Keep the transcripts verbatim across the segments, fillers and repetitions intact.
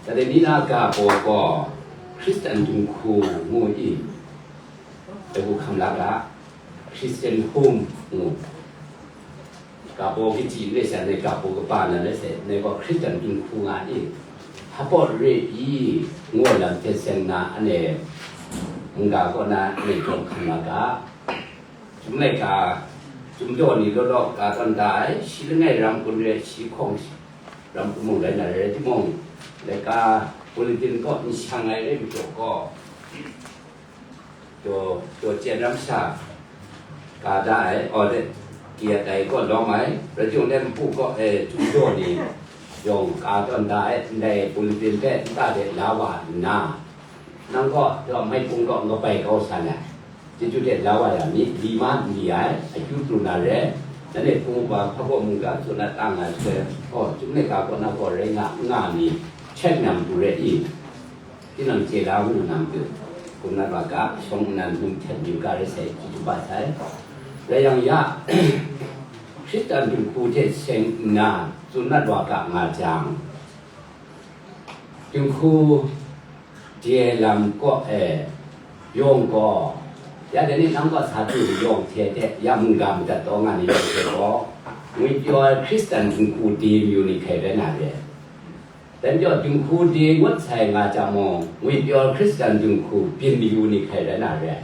Dai ni na ga baw gaw Hkristan dinghku ngu i, dai hku hkam la ga, Christian home ngu. Ga baw kaji n rai sha, nai ga baw kaba na rai sai, nai gaw Hkristan dinghku nga i, hpa pawt re i, ngu ai lam hte seng na, anhte mungga kaw na anhte jawng hkam la ga. Chyum laika, chyum daw ni law law ka tawn da ai, shi langai ram kun re, shi hkawng ram kun mung rai na rai timung, laika bulletin kaw n shang ai rai majaw gaw, daw, daw chyen ram sha ka da ai, aw de, kayat ai kaw lawm ai, rai timung, npu kaw e, chyum daw ni yawng ka tawn da ai, ndai bulletin hpe nta de la wa nna, nang kaw, daw maipung kaw n kabai kau sa na. Chyeju hte la wa ya mi, li ma n li ai, akyu pru na re, nanhte hpung upa hpa kaw mungga tsun na tang ai hte, oh, chyum laika kaw na gaw rai nga, n nga mi, check na matu re i, tinang chye la ngu na matu, hkum nat wa ga, shawng nnan hpung htet yu ga re sai, chyeju ba sai. Rai yang ya, Hkristan dinghku hte seng nna tsun nat wa ga nga jang, dinghku de lam kaw e yawng gaw, ya dai ni nang kaw sa du yawng hte hte ya mungga madat taw nga ni yawng hte gaw, ngwipyaw ai Hkristan dinghku de mayu ni hkai rai na re. Dai majaw dinghku de ngut sai nga jang mung, ngwipyaw ai Hkristan dinghku byin mayu ni hkai rai na re.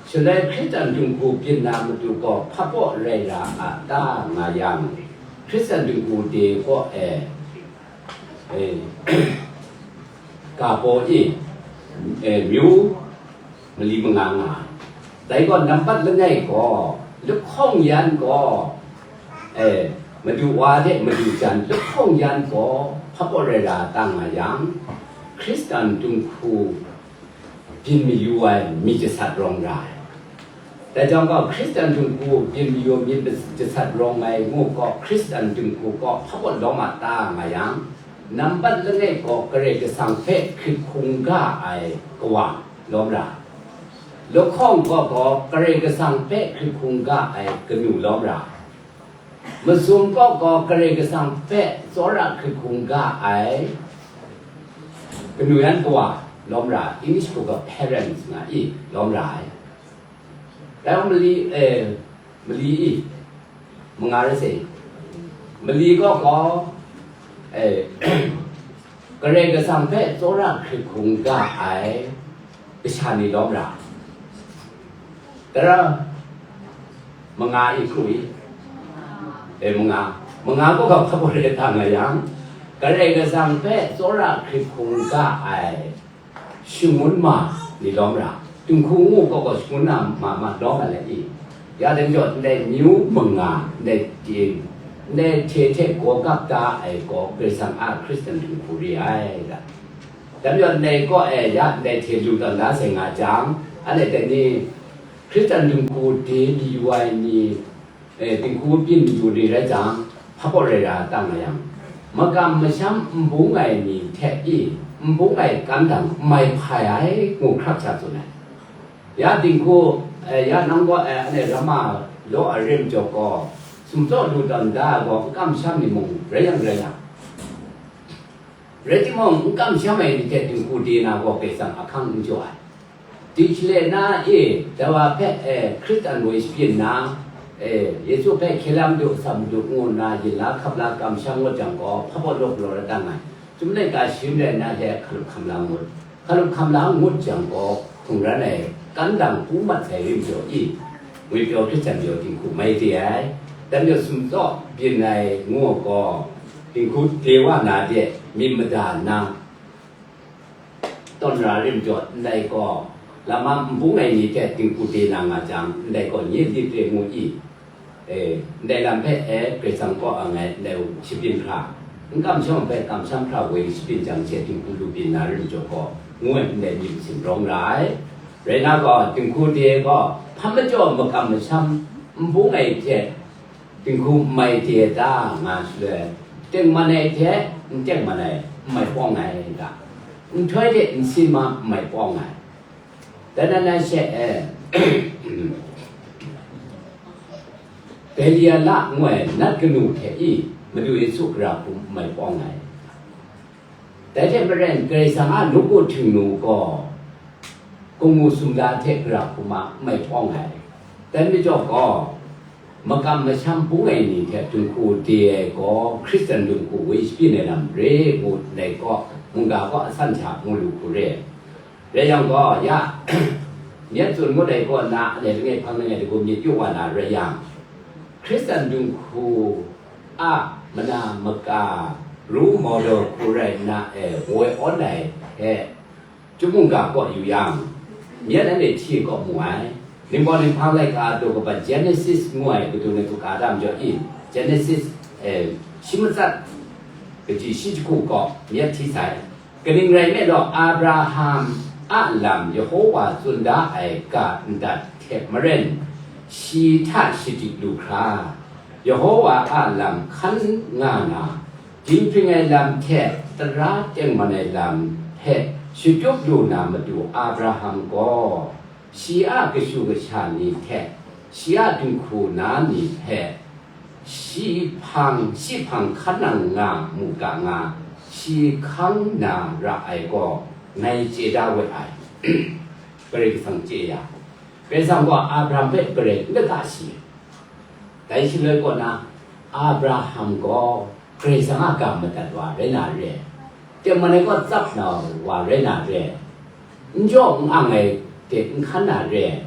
Shaloi Hkristan dinghku byin na matu gaw hpa pawt rai ra a ta nga yang, Hkristan dinghku de kaw e, e, ga baw i, e, myu mali manga nga ai. Dai gaw nambat langai gaw, lahkawng yan gaw, e, madu wa hte madu jan lahkawng yan gaw hpa pawt rai ra ta nga yang, Hkristan dinghku byin mayu ai mi jasat rawng ra ai. Dai jang gaw, Hkristan dinghku byin mayu mi jasat rawng ai ngu gaw, Hkristan dinghku gaw hpa pawt lawm a ta nga yang, nambat langai gaw Karai Kasang hpe hkrit hkungga ai kawa lawm ra ai. Lahkawng gaw gaw Karai Kasang hpe hkrit hkungga ai kanu lawm ra ai. Mazum kaw gaw Karai Kasang hpe tsawra hkrit hkungga ai kanu yan kawa lawm ra ai, English hku gaw parents nga i lawm ra ai. Dai mali, eh, mali i, manga rai sai. Mali kaw gaw, eh, Karai Kasang hpe tsawra hkrit hkungga ai kasha ni lawm ra. Tara manga i hkru i? E, manga. Manga kaw ga hpa pawt rai ta nga yang, Karai Kasang hpe tsawra hkrit hkungga ai shangun ma ni lawm ra. Dinghku ngu kaw gaw shangun na ma ma lawm ai le i? Ya dai majaw, ndai myu manga, ndai ting, ndai hte hte gaw gap da ai gaw Karai Kasang a Hkristan dinghku re ai da. Dai majaw, ndai kaw e ya ndai hte lu tawn da sai nga jang, anhte dai ni Hkristan dinghku de mayu ai ni, eh, dinghku byin mayu ni rai jang, hpa pawt rai ra ta nga yang, makam masham n bung ai ni hte i, n bung ai kan dang n mai hpai ai, ngu hkrak sha tsun ai. Ya dinghku, eh, ya nang gaw, eh, anhte rama law a rim jaw gaw, sumtsaw lu tawn da ai gaw, n kamsham ni mung rai yang rai yang, rai timung, n kamsham ai ni hte dinghku de na gaw, Karai Kasang ahkang n jaw ai. Ding hkale na e, dai wa hpe, e, Hkristan woi shabyin na, e, Yesu hpe hkye la Madu, atsam Madu ngu nna yin la hkap la kamsham ngut jang gaw, hpa pawt law galaw rai ta nngai. Chyum laika sharin rai nna hte hkalup hkam la ngut. Hkalup hkam la ngut jang gaw, hkungran ai kan dang hku mat sai rim jaw i, ngwipyaw Hkristan jaw dinghku mai de ai. Dai majaw sumtsaw byin ai ngu gaw, dinghku de wa na de myit mada nna, tawn ra rim jaw, ndai gaw, lama n bung ai ni hte dinghku de na nga jang, ndai gaw nye lit re ngu i? E, ndai lam hpe e, Karai Kasang kaw ang ai ndai shabyin hkra, n kamsham hpe kamsham hkra woi shabyin jang she dinghku lu byin na rim jaw gaw, ngu ai ndai myit masin rawng ra ai. Rai na gaw, dinghku de gaw, hpa majaw makam masham n bung ai hte, dinghku n mai de ai ta nga shaloi, tengman ai hte n tengman ai n mai pawng ai ta, nhtoi hte nsin ma n mai pawng ai. Dai nan ai she e, Beliala ngu ai nat kanu hte i Madu Yesu gara hku n mai pawng ai. Dai hte maren, Karai Kasang a nawku htingnu gaw, kamu sumla hte gara hkrum a n mai hpawng ai. Dai majaw gaw, makam masham bung ai ni hte dinghku de ai gaw, Hkristan dinghku woi shabyin ai lam re ngu ndai gaw, mungga gaw asan hta mu lu hku re. Rai yang gaw, ya, myit tsun ngut ai kaw na, anhte langai hpang langai dagu myit yu wa na rai yang, Hkristan dinghku a mana maka, role model hku rai nna e woi awn ai hte, chyum mungga kaw yu yang, myit anhte hti kaw mu ai. Ningpawng Ninghpang laika daw kaba Genesis ngu ai kadu na tuka tam jaw i, Genesis, eh, shi matsat kaji shi jahku kaw myit hti sai. Kaning rai nme law, Abraham a lam Yehowa tsun da ai ga ndat hte maren, shi hta shadik lu hkra, Yehowa a lam hkan nga na, dinghpring ai lam hte tara tengman ai lam hpe shatup lu na matu Abraham gaw, shi a kashu kasha ni hte, shi a dinghku na ni hpe, shi hpang, shi hpang hkan nang nga mu ga nga, shi hkang na ra ai gaw, ngai chye da we ai. Karai Kasang chye ya, Karai Kasang gaw Abraham hpe garai n lata shi. Dai shaloi kaw na, Abraham gaw Karai Kasang a ga madat wa rai na re, tengman ai kaw tsap na wa rai na re, n jaw n ang ai de n hkan na re,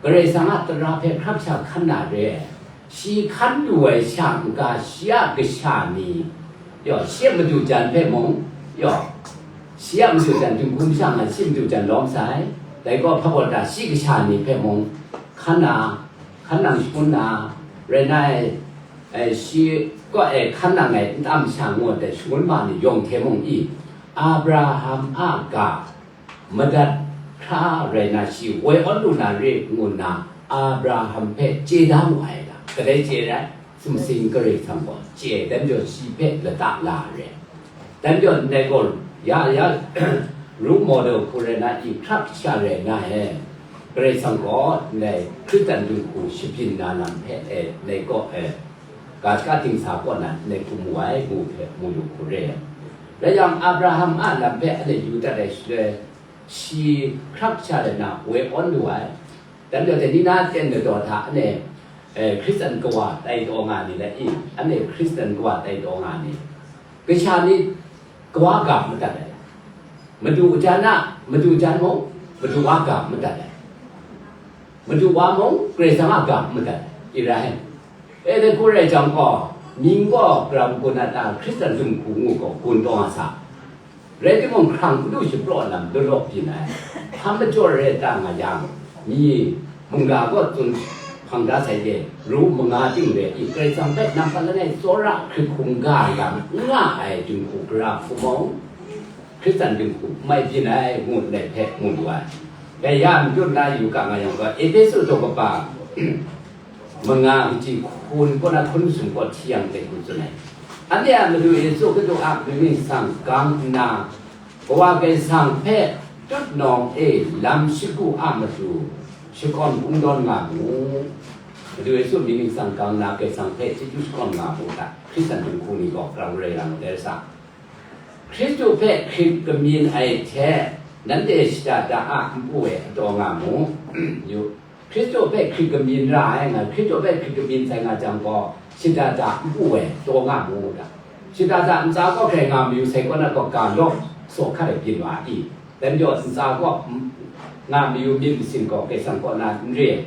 Karai Kasang a tara hpe hkrak sha hkan na re, shi hkan lu ai sha n-ga, shi a kasha ni, yaw, shi a madu jan hpe mung, yaw, shi a madu jan dinghku masha nga shi madu jan lawm sai, dai gaw hpa gaw ta shi kasha ni hpe mung hkan na, hkan nang shangun na, rai nna, eh, shi kaw e hkan nang ai nta masha ngu ai shangun ma ni yawng hte mung i, Abraham a ga madat hkra rai na, shi woi awn lu na re ngu nna, Abraham hpe chye da mu ai ga, kadai chye rai? Sumsing Karai Kasang gaw chye ai, dai majaw shi hpe lata la ai re. Dai majaw ndai gaw, ya, ya, role model hku rai na, i hkrak sha rai na e, Karai Kasang gaw ndai Hkristan dinghku shabyin na lam hpe e, ndai gaw e, ga shaka dingsa kaw na ndai hku mu ai, mu hpe mu lu hku re. Rai yang, Abraham a lam hpe anhte yu dat ai shaloi, shi hkrak sha rai na, woi awn lu ai. Dai majaw, dai ni na ten kadaw hta, anhte, eh, Hkristan kawa tai taw nga ni le i, anhte Hkristan kawa tai taw nga ni, kasha ni kawa ga madat ai. Madu jan a, madu jan mung, madu wa ga madat ai. Madu wa mung, Karai Kasang a ga madat ai. I rai. E, dai hku rai jang gaw, mying gaw gara hku na ta, Hkristan dinghku ngu gaw gun taw nga sa. Rai timung, hkrang madu shapraw lam lawlaw byin ai, hpa majaw rai ta nga yang, mi mungga gaw tsun hpang da sai de, ru manga ting re i, Karai Kasang hpe nampat langai tsawra hkrit hkungga lam n nga ai dinghku gara hku mung, Hkristan dinghku mai byin ai, ngu ndai hpe mu lu ai. Dai ya matut na yu ga nga yang gaw, Ehpesu daw kaba manga kaji hkun kaw na hkun masum kaw hti yang dai hku tsun ai. Anhte a Madu Yesu Hkristu a mying ningsang gang nna, Kawa Karai Kasang hpe tutnawng e lam shagu a matu shakawn kungdawn nga mu. Madu Yesu mying ningsang gang nna Karai Kasang hpe chyeju shakawn nga mu hta, Hkristan dinghku ni gaw grau rai ra mu dai sa. Hkristu hpe hkrit kamyin ai hte nanhte shada da a npu e ataw nga mu. Yu, Hkristu hpe hkrit kamyin ra ai nga, Hkristu hpe hkrit kamyin sai nga jang gaw, shada da npu e taw nga mu ga. Shada da ntsa kaw hkrai nga mayu sai kaw na gaw, ga lawk saw hkat ai byin wa i? Dai majaw, ntsa kaw nga mayu myit masin gaw, Karai Kasang kaw na n re,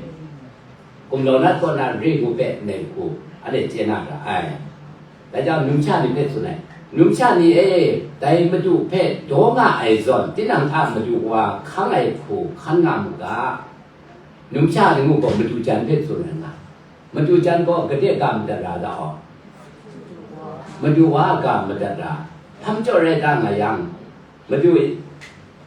gumlau nat kaw na re ngu hpe ndai hku, anhte chye na ra ai. Dai jang, numsha ni hpe tsun ai, numsha ni e, dai Madu hpe daw nga ai zawn, tinang a Madu wa hkang ai hku hkan nga mu ga. Numsha ni ngu gaw Madu jan hpe tsun ai nga. Madu jan gaw gade ga madat ra da aw? Madu wa ga madat ra. Hpa majaw rai ta nga yang, Madu,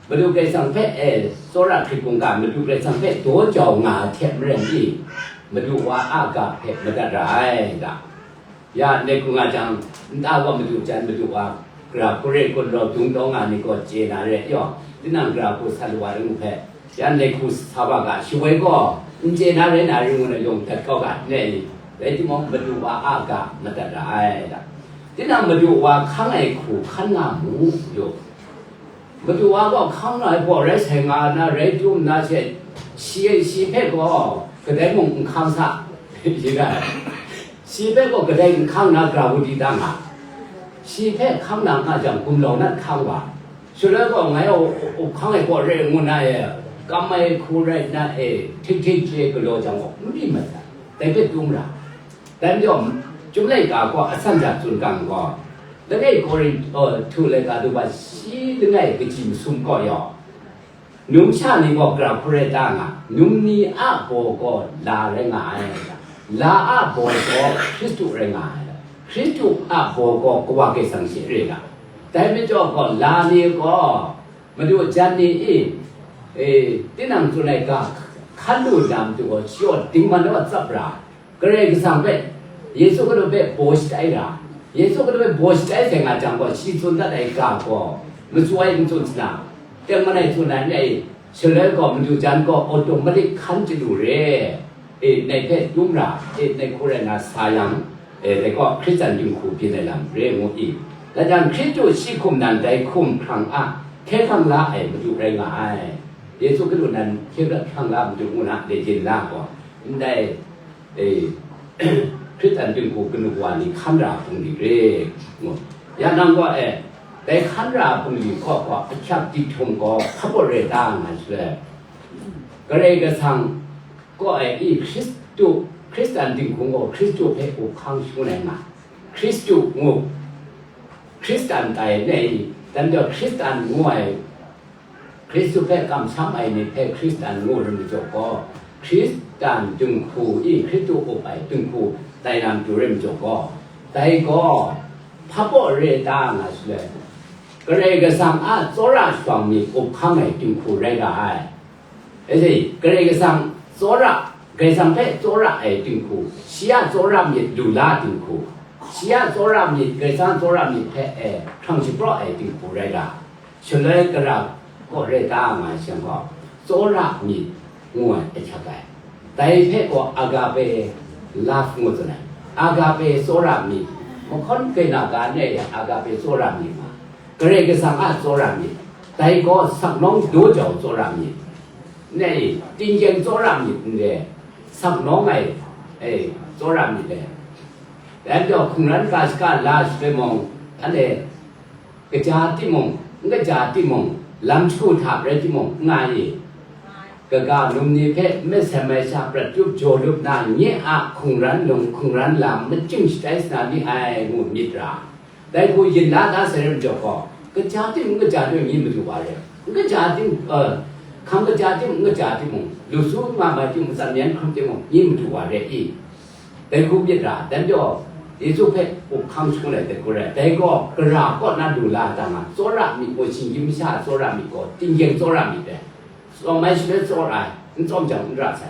Madu Karai Kasang hpe, e, tsawra hkrit hkungga, Madu Karai Kasang hpe daw jau nga ai hte maren i, Madu wa a ga hpe madat ra ai ga. Ya, ndai hku nga jang, nta gaw Madu jan, Madu wa, gara hku re hku rau dung taw nga ni gaw chye na re, yaw, tinang gara hku sa lu wa ring hpe, ya, ndai hku sa wa ga, shawoi gaw, n chye na rai na ring ngu na yawng dat kau ga, ne ni? Rai timung, Madu wa a ga madat ra ai, da. Tinang madu wa hkang ai hku hkan nga mu, yu. Madu wa gaw hkang na ai gaw rai sai nga na, rai dum na she, shi, shi hpe gaw kadai mung n hkang sa, shi hpe gaw kadai n hkang na, grawt di da nga. Shi hpe hkang na nga jang, gumlau na hkang wa. Shaloi gaw ngai a u-, u-, hkang ai gaw rai ngu na e, kam ai hku rai na e, htik htik chye galaw jang gaw, n ri mat ai, dai hpe dum ra. Dai majaw, Chyum laika gaw asan hta tsun gang gaw, langai Korinhtu laika du wa shi langai kaji masum gaw yaw, num sha ni gaw gara hku rai ta nga, num ni a baw gaw la rai nga ai, la a baw gaw Hkristu rai nga ai, Hkristu a baw gaw Kawa Karai Kasang she re ga, dai majaw gaw la ni gaw madu jan ni i, e, tinang tsun ai ga hkan lu na matu gaw, shi gaw dingman naw tsap ra, Karai Kasang hpe, Yesu Hkristu hpe baw shatai ra, Yesu Hkristu hpe baw shatai sai nga jang gaw, shi tsun dat ai ga gaw, matsu ai n tsun sana, teng man ai tsun ai n rai, shaloi gaw madu jan gaw automatic hkan chyalu re, e, ngai hpe dum ra, e, ngai hku rai na sa yang, e, dai gaw Hkristan dinghku byin ai lam re ngu i. Dai jang Hkristu shi hkum nan dai hkum hkrang a, hkye hkrang la ai madu rai nga ai. Yesu Hkristu nan hkye hkrang la madu ngu na, le yin la gaw, ndai, e, Hkristan dinghku kanu wa ni hkan ra ai bungli re, ngu. Ya nang gaw, e, dai hkan ra ai bungli kaw gaw ahkyak dihtung gaw hpa baw re ta nga shaloi, Karai Kasang kaw e i Hkristu, Hkristan dinghku gaw Hkristu hpe up hkang shangun ai nga, Hkristu ngu, Hkristan tai nei, dan gaw Hkristan ngu ai, Hkristu hpe kamsham ai ni hpe Hkristan ngu rai majaw gaw, Hkristan dinghku i Hkristu up ai dinghku tai na matu rai majaw gaw, dai gaw hpa baw re ta nga shaloi, Karai Kasang a tsawra shawng myit up hkang ai dinghku rai ga ai. Ese, Karai Kasang tsawra, Karai Kasang hpe tsawra ai dinghku, shi a tsawra myit lu la dinghku, shi a tsawra myit, Karai Kasang tsawra myit hpe, e, hkrang shapraw ai dinghku rai ga, shaloi gara kaw rai ta nga ai sha gaw, tsawra myit ngu ai ahkyak ai. Dai hpe gaw agape love ngu tsun ai. Agape tsawra myit, mahkawn kaina ga n rai agape tsawra myit nga, Karai Kasang a tsawra myit, dai gaw saknawng daw jau tsawra myit, n rai, tinggyeng tsawra myit n re, saknawng ai, e, tsawra myit le. Dai majaw hkungran ga shaka la shaloi mung, anhte kaja timung, n kaja timung, lam shagu hta rai timung, n nga i, kaga num ni hpe myit sem ai sha prat tup jaw lup na, nye a hkungran nung hkungran lam machying shatai sa na ni ai ngu myit ra. Dai hku yin la da sai rai majaw gaw, kaja tim n kaja tim nyi madu wa re, n kaja tim, eh, hkam kaja tim n kaja timung, lu su nga mai tim, matsan myan hkrum timung, nyi madu wa re i? Dai hku myit ra, dan jaw, Yesu hpe up hkang shangun ai dai hku rai, dai gaw gara kaw na lu la da nga, tsawra myit gaw, shinggyim masha a tsawra myit gaw, tinggyeng tsawra myit dai. Tsawm ai shaloi tsawra ai, n tsawm jang n ra sai.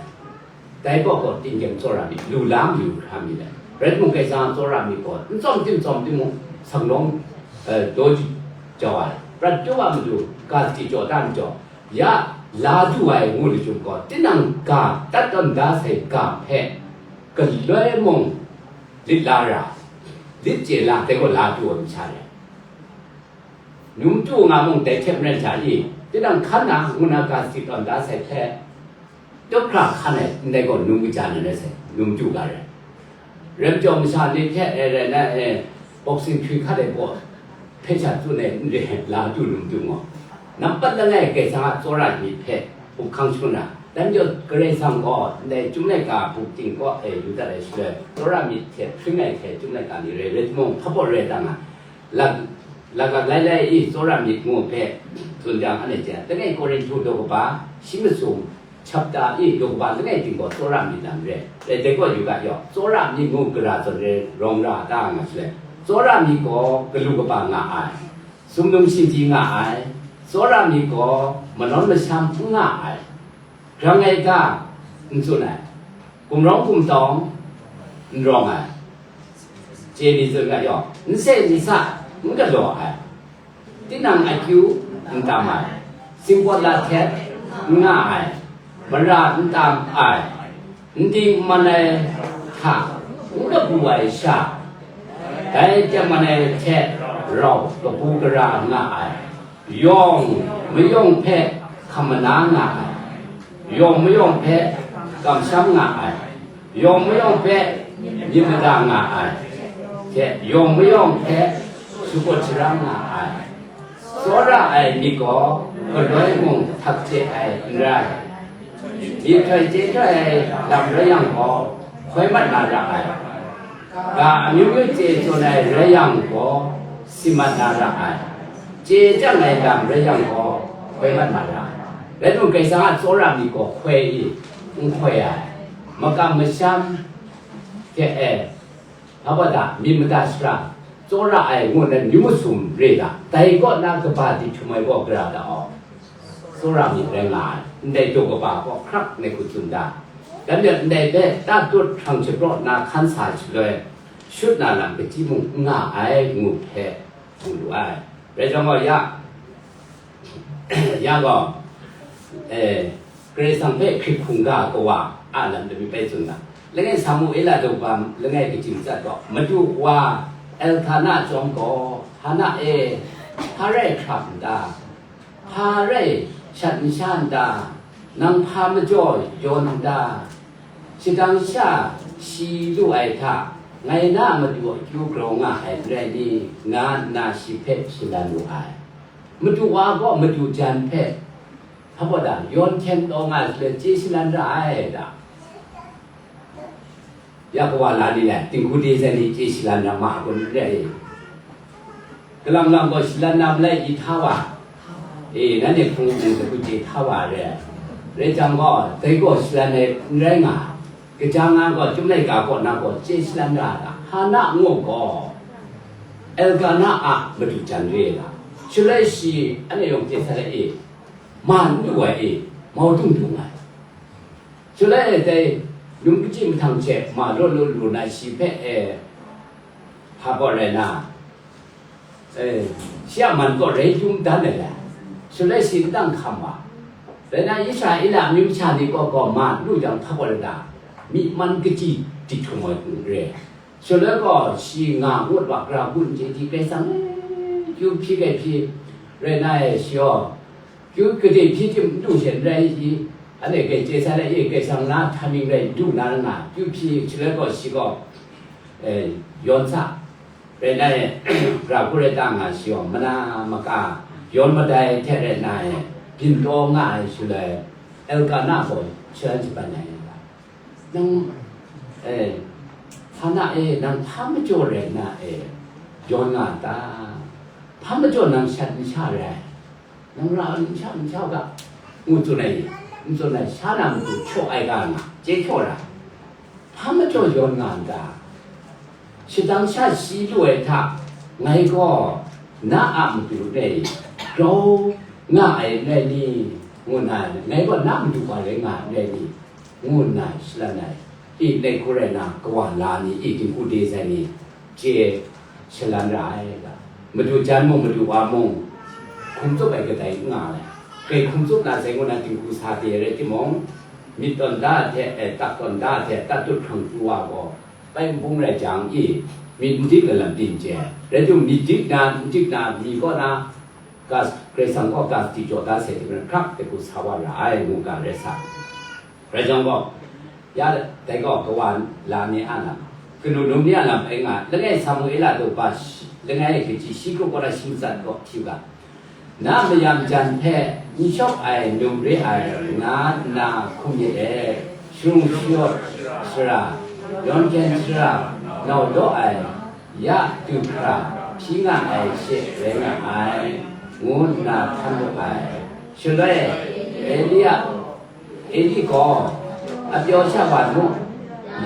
Dai gaw gaw tinggyeng tsawra myit, lu la mayu hkra myit dai. Rai timung, Karai Kasang a tsawra myit gaw, n tsawm tim tsawm timung, sanglawng, eh, daw jau ai, prat jaw a matu, ga sadi jaw da majaw, ya la du ai ngu lachyum gaw, tinang ga tat tawn da sai ga hpe galoi mung lit la ra, lit chye la, dai gaw la du ai masha re. Num tu nga mung dai hte maren sha i, tinang hkan na ngu na ga sadi tawn da sai hte, tup hkra hkan ai ndai gaw num kaja na rai sai, num tu ga rai. Rai majaw masha ni hte, e, rai na, e, boxing hkri hkat ai gaw, hpe sha tsun ai n re, la du num tu ngaw. Nampat langai Karai Kasang a tsawra myit hpe up hkang shangun na, dan jaw Karai Kasang gaw ndai Chyum laika buk ting kaw e lu dat ai shaloi, tsawra myit hte hpring ai hte Chyum laika ni rai, rai timung, hpa baw rai ta nga, lak, lak lak lai lai i tsawra myit ngu hpe tsun jang, anhte hte, langai Korinhtu daw kaba shi masum, chapter i daw kaba langai ting gaw tsawra myit lam re. Dai, dai gaw yu ga yaw, tsawra myit ngu gara zawn re rawng ra ta nga shaloi, tsawra myit gaw galu kaba nga ai, sumnung shinji nga ai, tsawra myit gaw manawn masham n nga ai, grang ai ga n tsun ai, gumrawng gumtawng n rawng ai, chye ni tsun ga yaw, n se n sa n galaw ai, tinang akyu n tam ai, singpawt lahtet n nga ai, mara n tam ai, n ding n man ai hta n kabu ai sha, Dai tengman ai hte rau kabu gara nga ai, yawng mayawng hpe hkam mana nga ai, yawng mayawng hpe kamsham nga ai, yawng mayawng hpe myit mada nga ai, hte yawng mayawng hpe shakut sharam nga ai. Tsawra ai myit gaw galoi mung htak chye ai n rai. Myihtoi chye htoi ai lam rai yang gaw, hkoi mat na ra ai. Ga amyu myu chye tsun ai rai yang gaw, si mat na ra ai. Chye chyang ai lam rai yang gaw, hkoi mat na ra ai. Rai timung, Karai Kasang a tsawra myit gaw hkoi i? N hkoi ai. Makam masham hte e, hpa wa da, myit mada shara, tsawra ai ngu nna myu masum re da, dai kaw na kaba di htum ai gaw gara da aw, tsawra myit rai nga ai. Ndai daw kaba gaw hkrak ngai hku tsun da. Dan yawt ndai hpe tatut hkrang shapraw na hkan sa shaloi, shut na lam kachyi mung n nga ai ngu hpe mu lu ai. Rai jang gaw, ya, ya gaw, eh, Karai Kasang hpe hkrit hkungga kawa a lam lami bai tsun ga. Langai Samuela daw kaba langai kaji matsat gaw, Madu wa Elkana chyawm gaw, Hana e, hpa rai hkrap n ta? Hpa rai shat n sha n ta? Nang hpa majaw yawn n ta? Shadang sha shi lu ai hta, ngai na a matu akyu grau nga ai n rai ni? Nga nna shi hpe shalan wu ai. Madu wa gaw madu jan hpe, hpa gaw da, yawn hkyen taw nga ai hte chye shalan ra ai da. Ya kawa la ni le, dinghku de sai ni chye shalan ra ma ai kun n rai. Kalang lang gaw shalan na malai i hta wa? E, nanhte hpung hpung hku chye hta wa re. Rai jang gaw, dai gaw shalan ai n rai nga. Kaja nga gaw, Chyum laika kaw na gaw chye shalan ra ai ga, Hana ngu gaw, Elkana a madu jan re ai ga. Shaloi shi, anhte yawng chye sa ai e, ma n lu ai e, mau dung dung ai. Shaloi dai num kachyi mahtang hte ma law law lu na shi hpe e, hpa gaw rai na, e, shi a man gaw rai dum dan ai le, shaloi shi n dang hkam wa. Rai na, Israela amyu masha ni kaw gaw ma n lu jang, hpa gaw rai na, myi man kachyi di htum ai n re. Shaloi gaw shi nga ngut wa, gara gun chye di, Karai Kasang, e, kyu hpyi gai hpyi rai na e, shi gaw, kyu gade hpyi tim n lu she n rai i? Anhte grai chye sa ai e, Karai Kasang na timing rai n du na nga, kyu hpyi, shaloi gaw shi gaw, e, yawn sa, rai na e, gara gun rai ta nga, shi gaw mana maka yawn madai hte rai na e, byin taw nga ai shaloi, Elkana gaw shalan shaban ai. Nang, e, Hana e, nang hpa majaw rai nna e, yawn nga n ta? Hpa majaw nang shat n sha rai? Nang ra n sha, n sha u ga, ngu tsun ai, n tsun ai, sha na matu hkyaw ai ga nga, chye hkyaw ra. Hpa majaw yawn nga n ta? Shadang sha shi lu ai hta, ngai gaw na a matu e grau nga ai n rai ni? Ngu nna, ngai gaw na matu wa rai nga n rai ni? Ngu nna shalan ai. I, dai hku rai na, kawa la ni, i, dinghku de sai ni, chye shalan ra ai ga. Madu jan mung, madu wa mung, hkum tsup ai kadai n nga ai. Grai hkum tsup na sai ngu na dinghku sa de rai timung, myit tawn da hte, e, tak tawn da hte, tatut hkrang pru wa gaw, bai n bung rai jang i, myit n dik na lam byin chye ai. Rai timung, myit dik na, n dik na, mi kaw na, gas, Karai Kasang gaw gas di jaw da sai hte maren hkrak de hku sa wa ra ai, ngu ga rai sa. Rai jang gaw, ya, dai gaw kawa la ni a lam, kanu num ni a lam bai nga, langai Samuela daw kaba shi, langai kachyi shi grup kaw na shi matsat gaw hti u ga, na mayam jan hpe n shawk ai num re ai, nga nna hkum myit e, sharung shayawt shara, yawn hkyen shara, nau daw ai, ya du hkra hpyi nga ai she rai nga ai, ngu nna htan mu ai. Shaloi, Eli a, Eli gaw, apyaw sha wa mu,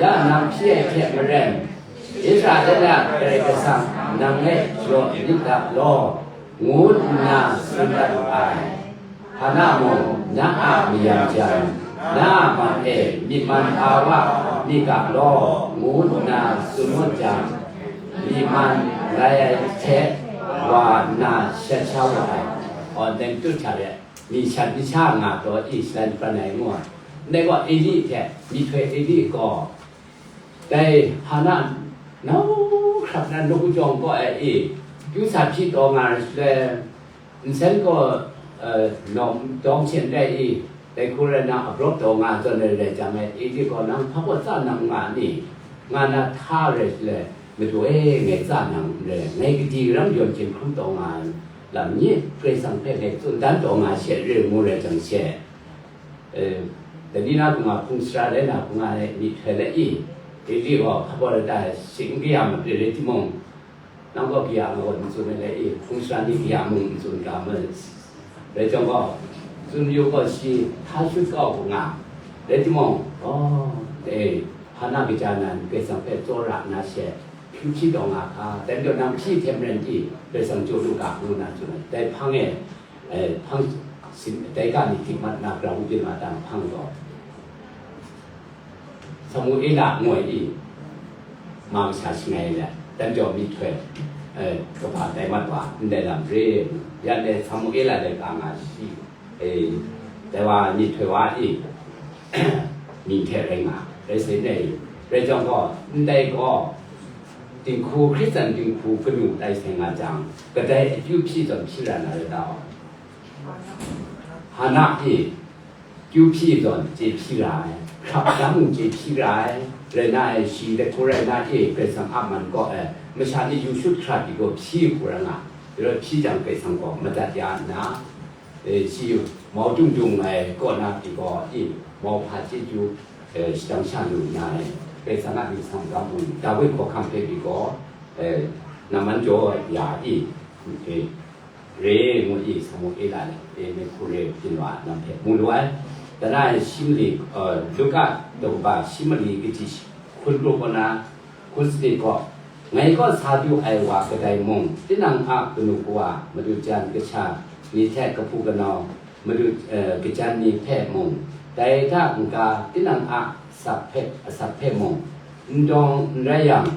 ya nang hpyi ai hte maren, Israela Karai Kasang nang e jaw lit ga law, ngu nna tsun dat wu ai. Hana mung, na a mayam jan, na a man e myi man a wa myit ga law, ngu nna tsun ngut jang, myi man lai ai hte wa nna shat sha wa ai. Aw, dai matut hta de, myi shat masha nga taw e shalan pran ai ngu ai. Ndai gaw Eli hte, myihtoi Eli gaw, dai Hana Nau hkrap na nawku jawng kaw ai i, kyu sa hpyi taw nga ai shaloi, nsen gaw, eh, nawm dawng hten rai i, dai hku rai na, abrawp taw nga ai zawn rai rai jang ai, i, di gaw nang hpa gaw tsa nang nga ni, nga na hta rai shaloi, madu e, ngai tsa nang n rai, ngai kadi ram yawn hten hkrum taw nga ai lam ni, Karai Kasang hpe ngai tsun dan taw nga she, re ngu rai jang she, eh, dai ni na hpung a hpung sara rai na hpung a ai myihtoi lai i, i, di gaw hpa gaw rai ta ai, shing kaya ma rai timung, nang gaw kaya nga gaw n tsun ai lai i, hpung sara ni kaya mung n tsun ga ma rai jang gaw, tsun yu gaw shi hta shut kau hku nga, rai timung, oh, e, hpa na kaja nan Karai Kasang hpe tsawra na she, hpyi hpyi taw nga hka, dai majaw nang hpyi hte maren i, Karai Kasang jaw lu ga, ngu na tsun ai. Dai hpang e, eh, hpang sin, dai ga ni dik mat na, grau byin wa dang hpang gaw, Samuela ngu ai i, ma masha shangai let, dan jaw myihtoi, eh, kaba tai mat wa, ndai lam re, yan dai Samuela dai ka nga shi, eh, dai wa myihtoi wa i, mying hte rai nga, rai sai ndai, rai jang gaw, ndai gaw, dinghku, Hkristu dinghku kanu tai sai nga jang, kadai akyu hpyi zawn hpyi ra na rai ta? Hana e, kyu hpyi zawn chye hpyi ra ai, hkrap dam mung chye hpyi ra ai, rai na ai, shi let hku rai na e, Karai Kasang a man kaw e, masha ni yu shut hkra pyi gaw hpyi hku ra nga, rai hpyi jang Karai Kasang gaw madat ya nna, e, shi mau dung dung ai kaw na pyi gaw, e, mau hpa chyeju, e, shadang sha lu nna, e, Karai Kasang a myit sam gam mung, Dawi hkawhkam hpe pyi gaw, e, naman jaw ya i, e, re ngu i, Samuela ni, e, mehku re byin wa nang hpe mu lu ai. Dana e shi mali, e, Luka daw kaba shi mali kaji shi hkun pru kaw na, hkun sanit gaw, ngai kaw sa du ai wa kadai mung, tinang a kanu kawa, madu jan kasha ni hte kahpu kanau, madu, e, kajan ni hpe mung, dai hta n-ga tinang a asak hpe, asak hpe mung, n dawng n rai yang,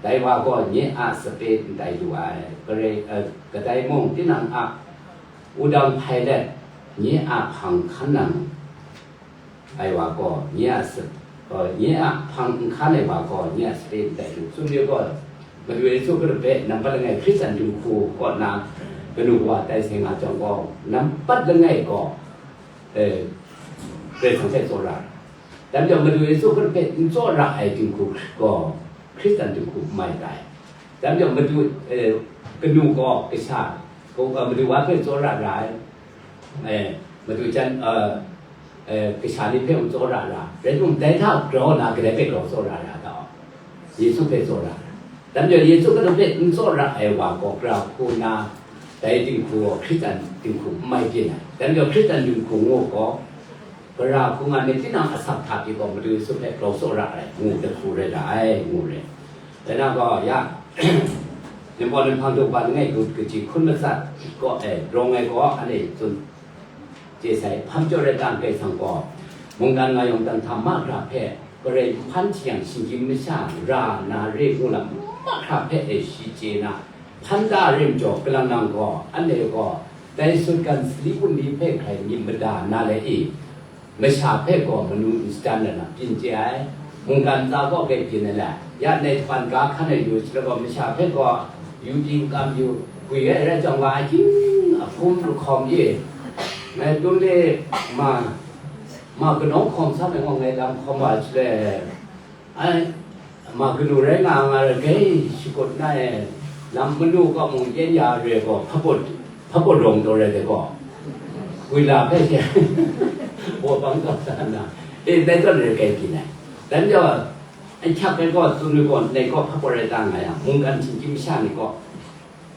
dai wa gaw nye a sape n tai lu ai, kadai, e, kadai mung tinang a wudang hpai let, nye a hpang hkan nang ai wa gaw, nye a sap-, e, nye a hpang n hkan ai wa gaw, nye a sape n tai lu. Tsun yu gaw, Madu Yesu Hkristu hpe nampat langai Hkristu dinghku kaw na kanu wa tai sai nga jang gaw, nampat langai gaw, e, Karai Kasang hpe tsawra ai. Dai majaw, Madu Yesu Hkristu hpe n tsawra ai dinghku gaw, Hkristu dinghku n mai tai. Dai majaw, Madu, e, kanu gaw kasha, gaw, e, Madu wa hpe tsawra ra ai. E, Madu jan, e, e, kasha ni hpe mung tsawra ra. Rai timung, dai hta grau na, kadai hpe grau tsawra ra ta? Yesu hpe tsawra ra. Dai majaw, Yesu Hkristu hpe n tsawra ai wa gaw, gara hku na, dai dinghku gaw Hkristu dinghku n mai byin ai. Dai majaw, Hkristu dinghku ngu gaw, gara hku nga myit, tinang asak hta pyi gaw, Madu Yesu hpe grau tsawra ai, ngu ai hku rai ra ai, ngu re. Dai na gaw, ya, Lamkaw Lamhpang daw kaba langai gut kaji hkun matsat kaw e, rawng ai gaw, anhte tsun chye sai, hpa majaw rai ta, Karai Kasang gaw, mungkan nga yawng dan hta mahkra hpe, Karai nhpan hte yang shinggyim masha ra na re ngu lam mahkra hpe e shi chye na, hpan da ai majaw, kalang nang gaw, anhte gaw, dai sutgan sali wunli hpe hkrai myit mada na le i, masha hpe gaw manu n shadan ai lam byin chye ai, mungkan ntsa gaw grai byin ai le, ya ndai hpan ga hkan ai yu shaloi gaw, masha hpe gaw yu ting kam yu, gwi ai rai jang wa, ahkying ahpum lahkawm e, ngai tun le ma, ma kanau hkawm sa ai gaw, ngai lam hkawm wa shaloi, ai, ma kanu rai nga nga rai, grai shakut na e, lam manu kaw mung yen ya re gaw, hpa pawt, hpa pawt rawng taw rai de gaw, gwi la hpe she, baw bang taw sa nna, e, dai zawn rai grai byin ai. Dan jau, ahkyak ai gaw, tsun ai gaw, ndai gaw hpa pawt rai ta nga yang, mungkan htingkyim masha ni gaw,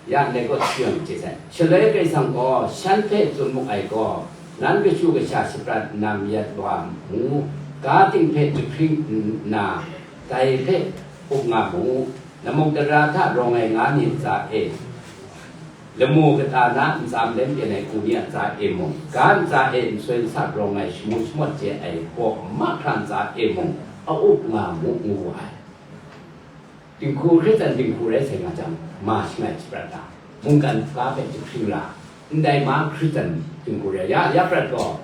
ya ndai gaw si yang chye sai. Shaloi Karai Kasang gaw shan hpe tsun mu ai gaw, nan kashu kasha shaprat nna mayat wa mu, ga ting hpe jahpring nna, dai hpe up nga mu. Nammuk tara hta rawng ai nga ni ntsa e, lamu kata na ntsa malem pyen ai ku ni a ntsa e mung, ga ntsa e nsoi nsak rawng ai shamu shamawt chye ai gaw mahkra ntsa e mung, a up nga mu, ngu wu ai. Dinghku, Hkristu dinghku rai sai nga jang, ma shangai shaprat ra, mungkan ga hpe jahpring ra, ndai ma Hkristu dinghku rai, ya, ya prat gaw,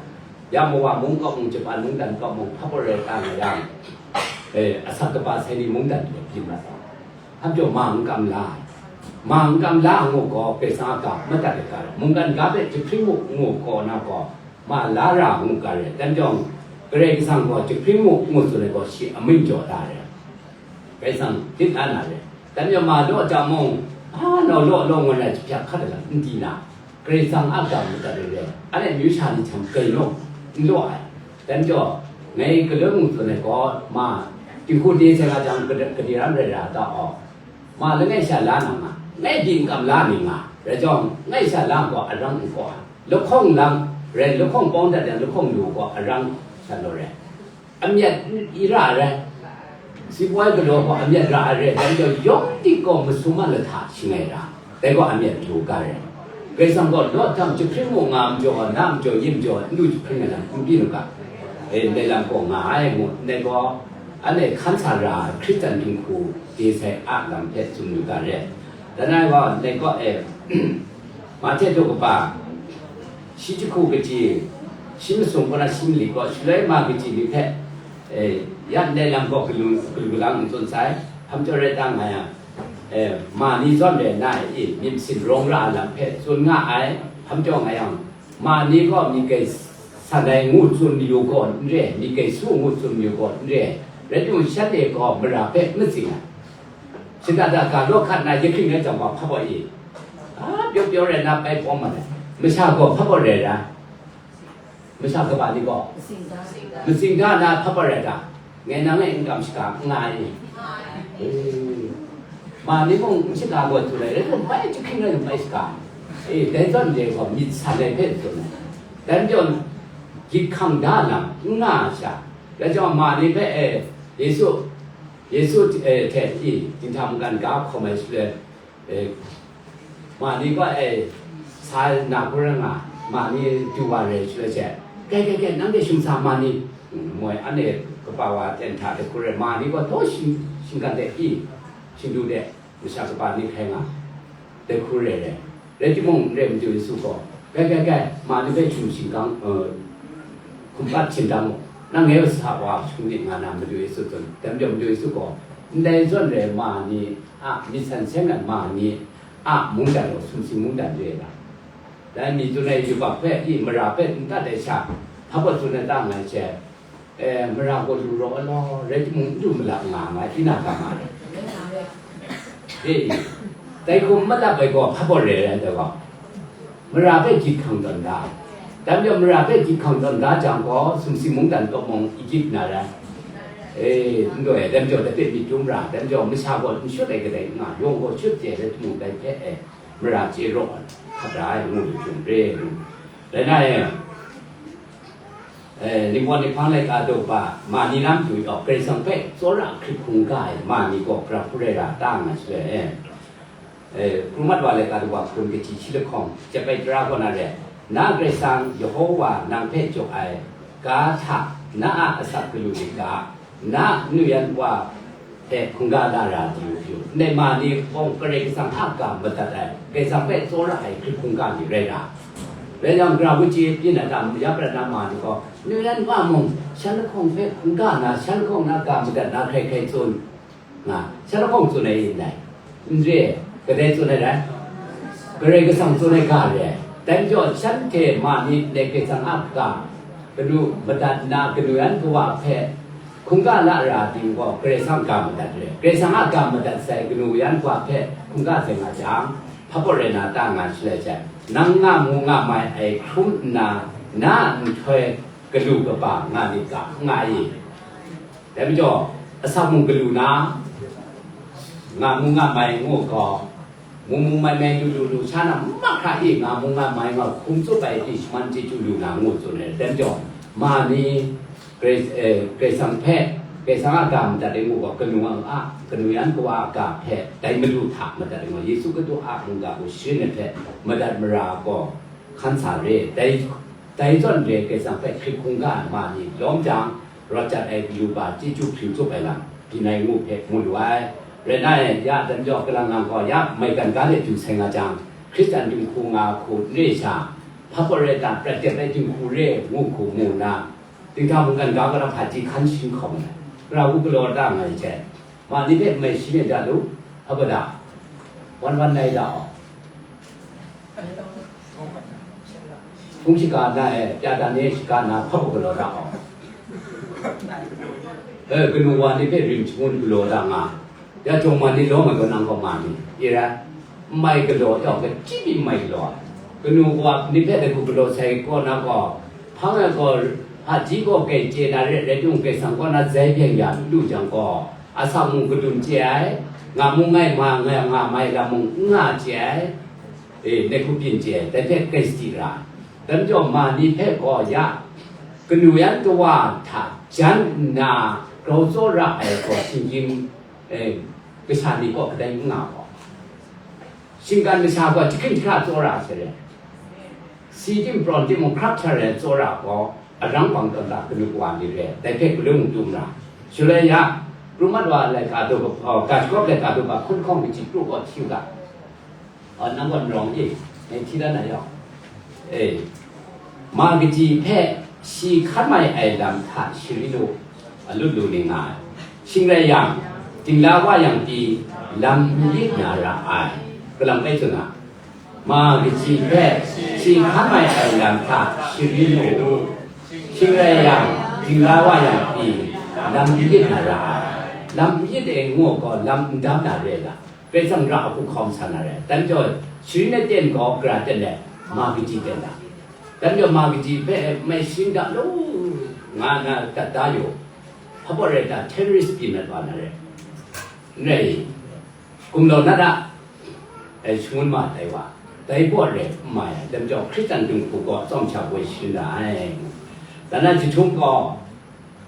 ya Mowa mung kaw mung, Japan mungdan kaw mung, hpa pawt rai ta nga yang, e, asak kaba sai ni mungdan hte byin mat ai. Hpa jaw ma n kam la ai. Ma n kam la ngu gaw, Karai Kasang a ga madat ai ga rai. Mungkan ga hpe jahpring mu ngu gaw na gaw, ma la ra ngu ga rai. Dai majaw, Karai Kasang gaw jahpring mu ngu tsun ai gaw, shi amying jaw da rai. Karai Kasang dit la na rai. Dai majaw, ma law jang mung, a, nau law law ngu na jahpyak hkat ai lam n di na. Karai Kasang a ga madat ai re, anhte amyu sha ni hte mung gaw n law ai. Dai majaw, ngai galoi mung tsun ai gaw, ma, dinghku de sai nga jang, gade, gade ram rai ra ta aw. Ma langai sha la na nga, ngai byin kam la mi nga, rai jawng, ngai sha la gaw arang n kaw ai. Lahkawng lang, rai lahkawng pawng dat yang lahkawng lu gaw arang sha law rai. Amyat i ra ai rai. Sipoi galaw gaw amyat ra ai rai. Dai majaw yawng di gaw masum a lahta shangai ra. Dai gaw amyat du ga rai. Karai Kasang gaw law htam jahpring mu nga majaw, na majaw, yin majaw, n du jahpring ai lam n byin u ga. E, ndai lam gaw nga ai ngu, ndai gaw, anhte hkan sa ra ai Hkristu dinghku de sai a lam hpe tsun lu ga rai. Dan ai gaw, ndai gaw, e, Mahte daw kaba, shi jahku kaji, shi masum kaw na shi mali kaw, shaloi ma kaji ni hpe, eh, ya ndai lam gaw galu, galu galang n tsun sai, hpa majaw rai ta nga yang, eh, ma ni zawn rai nna, i, myit masin rawng ra ai lam hpe tsun nga ai, hpa majaw nga yang, ma ni gaw myit gai san ai ngu tsun mayu gaw n re, myit gai su ngu tsun mayu gaw n re, rai timung, shanhte gaw mara hpe n matsing ai. Shada da ga law hkat na, yahkring rai jang gaw, hpa baw i, a, pyaw pyaw rai na, bai pawm ma ai. Masha gaw hpa baw rai ra? Masha kaba ni gaw? Matsing da. Matsing da na, hpa baw rai ta? Ngai nang e n kam shaga, n nga ai ni? Eh. Ma ni mung n shaga gaw tu rai, rai mung bai jahkring rai bai shaga. Eh, dai zawn de gaw myit san ai hpe tsun ai. Dai majaw, gyit hkang da lam n nga ai sha, dai jang ma ni hpe, eh, Yesu, Yesu, eh, hte i, dinghta mungkan ga hkawm ai shaloi, eh, ma ni gaw, eh, sa na hkrum rai nga, ma ni du wa re shaloi she, "Kai, kai, kai, nanhte shung sa, ma ni," mm, moi, anhte kaba wa ten hta de hkrum rai, ma ni gaw daw shing, shinggan de i, shingdu de, masha kaba ni hkrai nga, dai hku re ai. Rai timung, n re, Madu Yesu gaw, "Gai, gai, gai, ma ni hpe hkying shingkang, eh, hkum pat shingdang mu, nang ngai hpe sa wa hkrum myit," nga na Madu Yesu tsun. Dai majaw Madu Yesu gaw, "Ndai zawn rai, ma ni a myit san seng ai ma ni a mungdan gaw sumsing mungdan re ai ta? Dai mi tsun ai yubak hpe, i, mara hpe n tat ai sha, hpa baw tsun ai ta?" nga ai she, Eh, mara gaw lu raw ai law, rai timung, n lu malap nga nga, tinang ga ma ai. E, dai hkum malap ai gaw, hpa baw re ai dai gaw, mara hpe gyit hkang tawn da. Dai majaw, mara hpe gyit hkang tawn da jang gaw, sumsing mungdan kaw mung, Egutu na rai. E, n taw e, dai majaw, dai hpe myit dum ra, dai majaw, masha gaw n shut ai kadai n nga, yawng gaw shut chye ai rai timung, dai hpe, e, mara chye raw ai, hkap ra ai, ngu lu hkying re, ngu. Rai na e, Eh, Ningpawt Ninghpang laika daw ba, ma ni lam du gaw, Karai Kasang hpe tsawra hkrit hkungga ai ma ni gaw, gara hku rai ra ta nga shaloi, eh, eh, Hpru Mat Wa laika daw ba hpun kaji shi lahkawng, jep ai tara kaw na re, na Karai Kasang Yehova nang hpe jaw ai ga hta, na a asak galu myit ga, na nu yan wa hpe hkungga la ra diu diu, ndai ma ni gaw Karai Kasang a ga madat ai, Karai Kasang hpe tsawra ai hkrit hkungga ni rai ra. Rai yang, gara hku chye byin ai ta, ya prat na ma ni gaw, nu yan wa mung, shan lahkawng hpe hkungga na, shan lahkawng na ga madat na hkrai hkrai tsun, nga, shan lahkawng tsun ai yin dai. N re, kadai tsun ai rai? Karai Kasang tsun ai ga re ai. Dai majaw, shanhte ma ni ndai Karai Kasang a ga, kanu madat nna, kanu yan kawa hpe hkungga la ra ting gaw, Karai Kasang ga madat re. Karai Kasang a ga madat sai kanu yan kawa hpe hkungga sai nga jang, hpa baw rai na ta nga shaloi she, nang nga mu nga mai ai hkrum nna, na a nhtoi galu kaba nga myit ga, n nga i? Dai majaw, asak mung galu na, nga mu nga mai ngu gaw, mu mu mai mai lu lu lu sha na, mahkra e nga mu nga mai nga hkum tsup ai pyi shaman chyeju lu na ngu tsun ai. Dai majaw, ma ni Karai, eh, Karai Kasang hpe, Karai Kasang a ga madat ai ngu gaw, kanu a, kanu yan kawa a ga hpe dai madu hta madat ai ngu, Yesu Hkristu a mungga hku sharin ai hpe madat mara gaw hkan sa re. Dai, dai zawn re Karai Kasang hpe hkrit hkungga ai ma ni lawm jang, rawt jat ai kayu ba chyeju hpring tsup ai lam, byin ai ngu hpe mu lu ai. Rai nna, ya dan jaw, kalang lang gaw ya maigan ga de du sai nga jang, Hkristu dinghku nga hku n re sha, hpa baw rai ta, prat dep ai dinghku re ngu hku mu nna, dinghta mungkan ga gara hpaji hkan sharin hkawm ai, gara hku galaw da nga ai hte, ma ni hpe mai shi myit da lu, Hpa da, wan wan nai da aw. Hpung shaga na e, pya dan e shaga na hpa galaw da aw. E, kanu wa ni hpe rim shangun galaw da nga. Ya jawng man ni lawm ai gaw nang kaw nga mi? I rai, n mai galaw yawng, kachyi mi n mai galaw ai. Kanu wa ni hpe dai hku galaw sai kaw na gaw, hpang ai gaw, hpaji gaw grai chye na re, rai timung, Karai Kasang kaw na zai byen ya lu jang gaw, asak mung kadum chye ai, nga mung ngai ma, nga, nga mai lam mung n nga chye ai, e, nai hku byin chye ai, dai hpe grai sadi ra ai. Dai majaw, ma ni hpe gaw ya, kanu yan kawa hta jan nna grau tsawra ai gaw, shinggyim, e, kasha ni kaw kadai n nga gaw, shinggan masha gaw jahkring jahkra tsawra ai hte re, si tim prawn timung hkrap hkyan rai tsawra gaw, arang bang tawn ta kanu wa ni re, dai hpe galun mung dum ra. Shaloi ya, Pru Mat wa laika daw, oh, ga shagawp laika daw ba hkun hkawng kaji pru gaw hti u ga. Oh, nang gaw n rawng i, ngai hti dan na yawng. E, ma kaji hpe shi hkan mai ai lam hta sharin u, a lut lu ni nga ai. Shing rai yang, dingla wa yang pyi, lam n yit na ra ai. Kalang rai tsun a, ma kaji hpe shi hkan mai ai lam hta sharin u. Shing rai yang, dingla wa yang pyi, lam n yit na ra ai. Lam n yit e ngu gaw, lam n dam na re ai ga. Karai Kasang ra a hku hkawm sa na re ai. Dai majaw, sharin ai ten gaw gara ten ai, ma kaji ten ai. Dai majaw, ma kaji hpe mai sharin da lu nga na dat da yaw, hpa pawt rai ta, terrorist pyi mat wa na re. N rai, gumlau na da, ai shangun ma tai wa, dai pawt rai n mai ai. Dai majaw, Hkristan dinghku gaw atsawm sha woi sharin ra ai. Dan na jahtum gaw,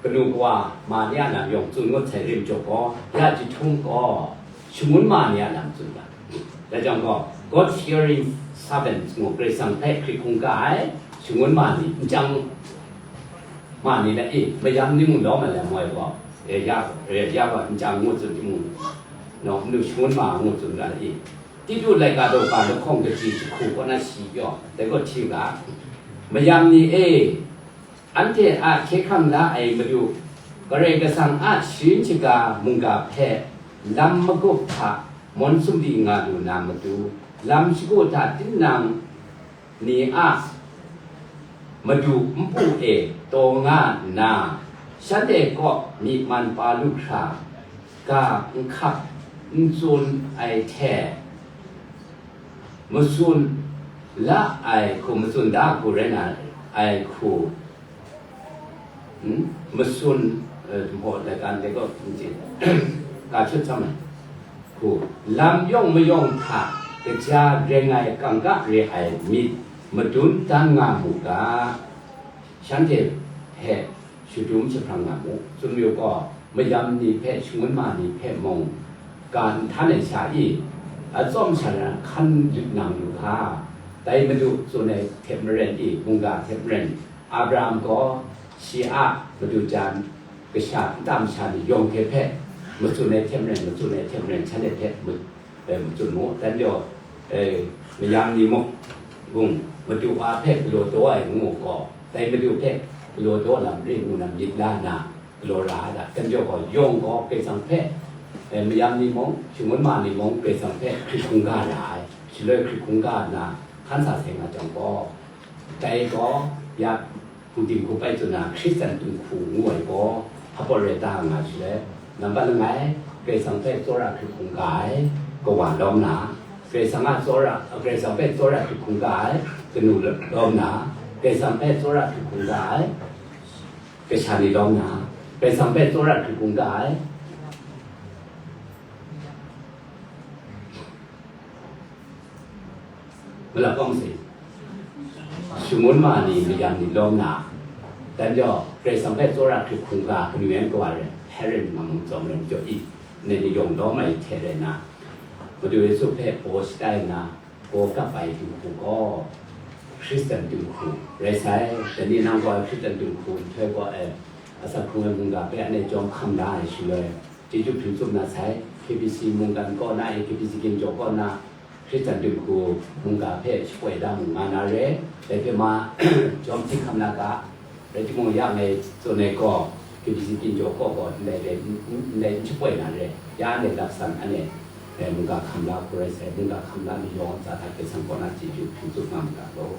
kanu kawa ma ni a lam yawng tsun ngut sai rim jaw gaw, ya jahtum gaw, shangun ma ni a lam tsun ga. Dai jang gaw, God fearing servants ngu Karai Kasang hpe hkrit hkungga ai shangun ma ni, nchyang ma ni la i, mayam ni mung lawm ai lam wai gaw, e, ya, e, ya gaw nchyang ngu tsun timung, nawng nu shangun ma ngu tsun ga la i, Titu laika daw ga lahkawng kaji jahku kaw na shi pyaw, dai gaw hti u ga, mayam ni e, anhte a hkye hkrang la ai Madu, Karai Kasang a sharin shaga mungga hpe lam magup hta mawn sumri nga lu na matu, lam shagu hta tinang ni a madu npu e taw nga nna, shanhte kaw myi man pa lu hkra, ga nhkap n tsun ai hte, matsun la ai hku, matsun da hku rai na ai hku, hmm? Matsun, eh, maw, laika ndai gaw, n chye, ka chyut sam ai hku, lam yawng mayawng hta kaja reng ai kangka re ai myit madun dan nga mu ga, shanhte hpe shadum jahprang nga mu. Tsun mayu gaw, mayam ni hpe, shangun ma ni hpe mung, ga n htan ai sha i, atsawm sha na hkan lit nang lu hka, dai Madu tsun ai hte maren i, mungga hte maren, Abraham gaw shi a madu jan, kasha nta masha ni yawng hte hpe matsun ai hte maren, matsun ai hte maren, shanhte hpe ma-, e, matsun mu. Dan jaw, e, mayam ni muk, gung, Madu wa hpe galaw daw ai ngu gaw, dai Madu hpe galaw daw lam re ngu na myit la na galaw ra ai da. Dan jaw gaw, yawng gaw Karai Kasang hpe, e, mayam ni mung, shangun ma ni mung, Karai Kasang hpe hkrit hkungga ra ai. Shaloi hkrit hkungga nna hkan sa sai nga jang gaw, dai gaw ya, Hpung dinghku pai tsun na Hkristan dinghku ngu ai gaw, hpa pawt rai ta nga shaloi, nambat langai, Karai Kasang hpe tsawra hkrit hkungga ai kawa lawm na, Karai Kasang a tsawra, Karai Kasang hpe tsawra hkrit hkungga ai kanu lawm na, Karai Kasang hpe tsawra hkrit hkungga ai kasha ni lawm na, Karai Kasang hpe tsawra hkrit hkungga ai malap kawng si. Shangun ma ni mayam ni lawm na, dan jaw, Karai Kasang hpe tsawra hkrit hkungga kanu yan kawa rai, parent ma mung tsawm rai majaw i, ndai ni yawng lawm ai hte rai na, Madu Yesu hpe baw shatai nna, baw kap ai dinghku gaw, Hkristan dinghku rai sai. Dai ni nang gaw ai Hkristan dinghku nhtoi gaw ai, asak hkrung ai mungga hpe anhte jawm hkam la ai shaloi, chyeju hpring tsup na sai, K B C mungkan kaw na, A K B C Ginjaw kaw na, Hkristan dinghku mungga hpe shapoi da mu nga na re, dai hpe ma, jawm hpring hkam na ga, rai timung, ya ngai tsun ai gaw, K B C Ginjaw kaw gaw ndai rai, ndai n shapoi na re, ya ndai lap san anhte, Dai mungga hkam la hku rai sai, mungga hkam la ni yawng a tsa hta Karai Kasang kaw na chyeju hpyi tsun nga mu ga law.